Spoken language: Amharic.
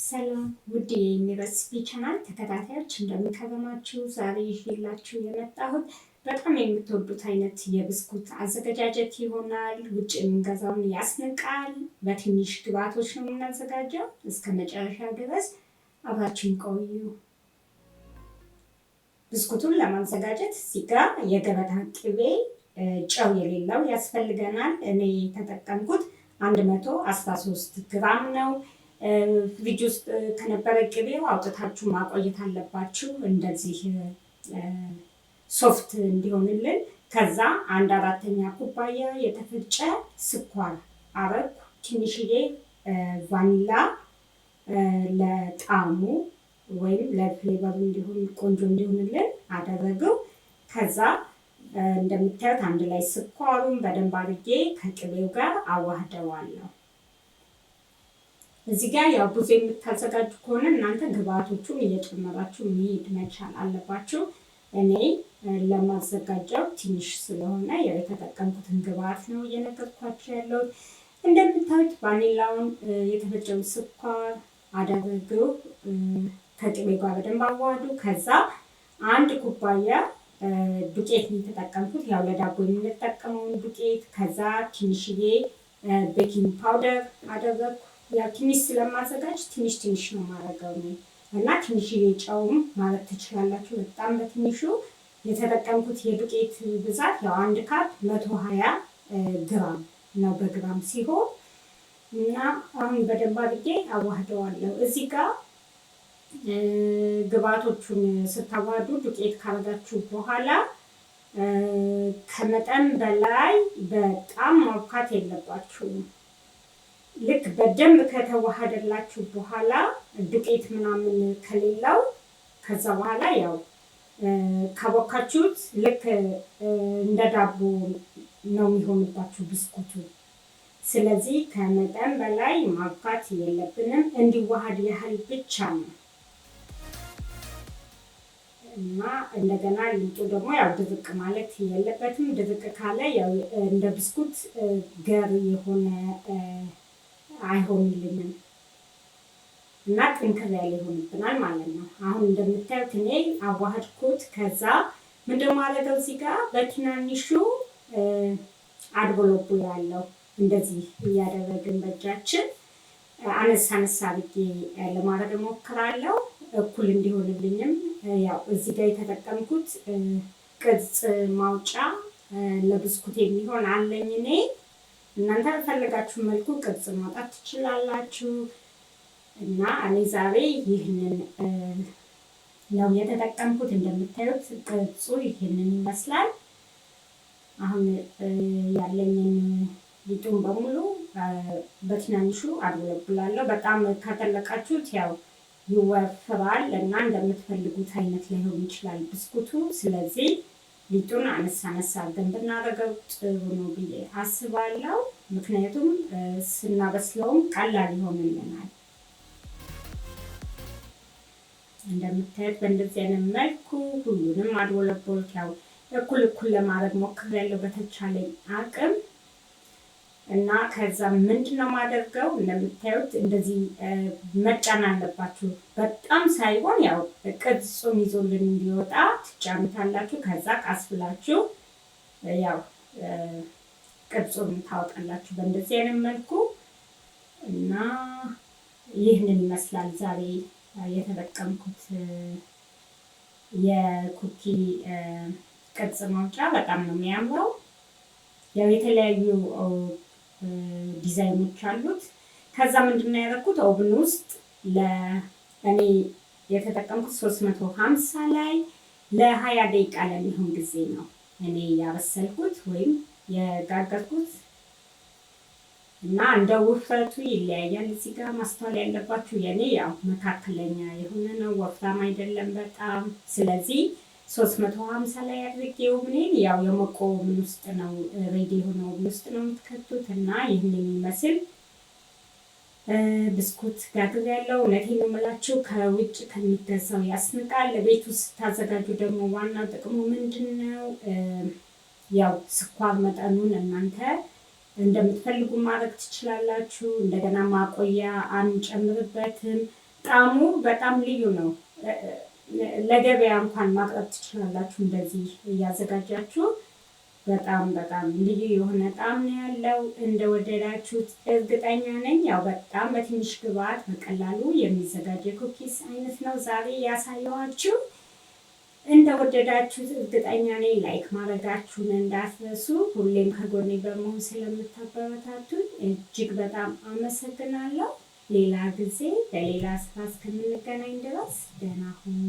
ሰላም ውድ የየሚ recipe channel ተከታታዮች፣ እንደምን ከረማችሁ? ዛሬ ይዤላችሁ የመጣሁት በጣም የምትወዱት አይነት የብስኩት አዘገጃጀት ይሆናል። ውጭ የምንገዛውን ያስንቃል። በትንሽ ግብአቶች ነው የምናዘጋጀው። እስከ መጨረሻው ድረስ አብራችሁን ቆዩ። ብስኩቱን ለማዘጋጀት እዚህ ጋ የገበታ ቅቤ ጨው የሌለው ያስፈልገናል። እኔ የተጠቀምኩት 113 ግራም ነው። ፍሪጅ ውስጥ ከነበረ ቅቤው አውጥታችሁ ማቆየት አለባችሁ፣ እንደዚህ soft እንዲሆንልን። ከዛ 1/4 ኩባያ የተፈጨ ስኳር አረኩ። ትንሽዬ ቫኒላ ለጣዕሙ ወይም ለ flavor ኡ እንዲሆን፣ ቆንጆ እንዲሆንልን አደረገው። ከዛ እንደምታዩት አንድ ላይ ስኳሩን በደንብ አድርጌ ከቅቤው ጋር አዋህደዋለሁ። እዚህ ጋር ያው ብዙ የምታዘጋጁ ከሆነ እናንተ ግብአቶቹን እየጨመራችሁ መሄድ መቻል አለባችሁ። እኔ ለማዘጋጀው ትንሽ ስለሆነ ያው የተጠቀምኩትን ግብአት ነው እየነገርኳችሁ ያለሁት። እንደምታዩት ቫኒላውን፣ የተፈጨውን ስኳር አደረገው፣ ከቅቤ ጋር በደንብ አዋህዱ። ከዛ 1 ኩባያ ዱቄት ነው የተጠቀምኩት፣ ያው ለዳቦ የምንጠቀመውን ዱቄት። ከዛ ትንሽዬ baking powder አደረግኩ። ያው ትንሽ ስለማዘጋጅ ትንሽ ትንሽ ነው የማደርገው እኔ፣ እና ትንሽዬ ጨውም ማለት ትችላላችሁ። በጣም በትንሹ። የተጠቀምኩት የዱቄት ብዛት ያው 1 cup 120 ግራም ነው በግራም ሲሆን፣ እና አሁን በደንብ አድርጌ አዋህደዋለሁ። እዚህ ጋር ግብአቶቹን ስታዋህዱ ዱቄት ካረጋችሁ በኋላ ከመጠን በላይ በጣም ማቡካት የለባችሁም። ልክ በደንብ ከተዋሃደላችሁ በኋላ፣ ዱቄት ምናምን ከሌለው፣ ከዛ በኋላ ያው ካቦካችሁት ልክ እንደ ዳቦ ነው የሚሆንባችሁ ብስኩቱ። ስለዚህ ከመጠን በላይ ማቡካት የለብንም። እንዲዋሃድ ያህል ብቻ ነው። እና እንደገና ሊጡ ደግሞ ያው ድርቅ ማለት የለበትም። ድርቅ ካለ ያው እንደ ብስኩት ገር የሆነ አይሆንልንም እና ጥንክር ያለ ይሆንብናል ማለት ነው። አሁን እንደምታዩት እኔ አዋህድኩት። ከዛ ምንድን ማድረገው፣ እዚህ ጋር በትናንሹ አድቦለቡላለሁ፣ እንደዚህ እያደረግን በእጃችን አነስ አነስ አድርጌ ለማድረግ እሞክራለሁ። እኩል እንዲሆንልኝም ያው እዚህ ጋር የተጠቀምኩት ቅርጽ ማውጫ ለብስኩት የሚሆን አለኝ እኔ። እናንተ በፈለጋችሁ መልኩ ቅርጽ ማውጣት ትችላላችሁ። እና እኔ ዛሬ ይህንን ነው የተጠቀምኩት። እንደምታዩት ቅርጹ ይህንን ይመስላል። አሁን ያለኝን ሊጡን በሙሉ በትናንሹ አድቦለቡላለሁ። በጣም ካተለቃችሁት ያው ይወፍራል እና እንደምትፈልጉት አይነት ላይሆን ይችላል ብስኩቱ። ስለዚህ ሊጡን አነስ አነስ አድርገን ብናደርገው ጥሩ ነው ብዬ አስባለሁ። ምክንያቱም ስናበስለውም ቀላል ይሆንልናል። እንደምታዩት በእንደዚህ አይነት መልኩ ሁሉንም አድቦለቦልኩ። ያው እኩል እኩል ለማድረግ ሞክሬያለሁ በተቻለኝ አቅም። እና ከዛ ምንድን ነው የማደርገው? እንደምታዩት እንደዚህ መጫን አለባችሁ። በጣም ሳይሆን ያው ቅርጹን ይዞልን እንዲወጣ ትጫኑታላችሁ። ከዛ ቀስ ብላችሁ ያው ቅርጹን ታወጣላችሁ በእንደዚህ አይነት መልኩ። እና ይህንን ይመስላል ዛሬ የተጠቀምኩት የ cookie ቅርጽ ማውጫ። በጣም ነው የሚያምረው። ያው የተለያዩ ዲዛይኖች አሉት። ከዛ ምንድን ነው ያደረኩት፣ oven ውስጥ ለእኔ የተጠቀምኩት 350 ላይ ለ20 ደቂቃ ለሚሆን ጊዜ ነው እኔ ያበሰልኩት ወይም የጋገርኩት። እና እንደ ውፍረቱ ይለያያል። እዚህ ጋር ማስተዋል ያለባችሁ የኔ ያው መካከለኛ የሆነ ነው፣ ወፍራም አይደለም በጣም። ስለዚህ 350 ላይ አድርጌው ምንን ያው የሞቀ oven ውስጥ ነው፣ ready የሆነ oven ውስጥ ነው የምትከቱት። እና ይህን የሚመስል ብስኩት ጋግሬያለሁ። እውነቴን ነው የምላችሁ፣ ከውጭ ከሚገዛው ያስንቃል። ቤት ውስጥ ስታዘጋጁ ደግሞ ዋናው ጥቅሙ ምንድን ነው? ያው ስኳር መጠኑን እናንተ እንደምትፈልጉ ማድረግ ትችላላችሁ። እንደገና ማቆያ አንጨምርበትም። ጣዕሙ በጣም ልዩ ነው። ለገበያ እንኳን ማቅረብ ትችላላችሁ እንደዚህ እያዘጋጃችሁ። በጣም በጣም ልዩ የሆነ ጣዕም ነው ያለው። እንደወደዳችሁት እርግጠኛ ነኝ። ያው በጣም በትንሽ ግብአት በቀላሉ የሚዘጋጅ የ cookies አይነት ነው ዛሬ ያሳየኋችሁ። እንደወደዳችሁት እርግጠኛ ነኝ። Like ማድረጋችሁን እንዳትረሱ። ሁሌም ከጎኔ በመሆን ስለምታበረታቱኝ እጅግ በጣም አመሰግናለሁ። ሌላ ጊዜ በሌላ ስራ እስከምንገናኝ ድረስ ደህና ሁኑ።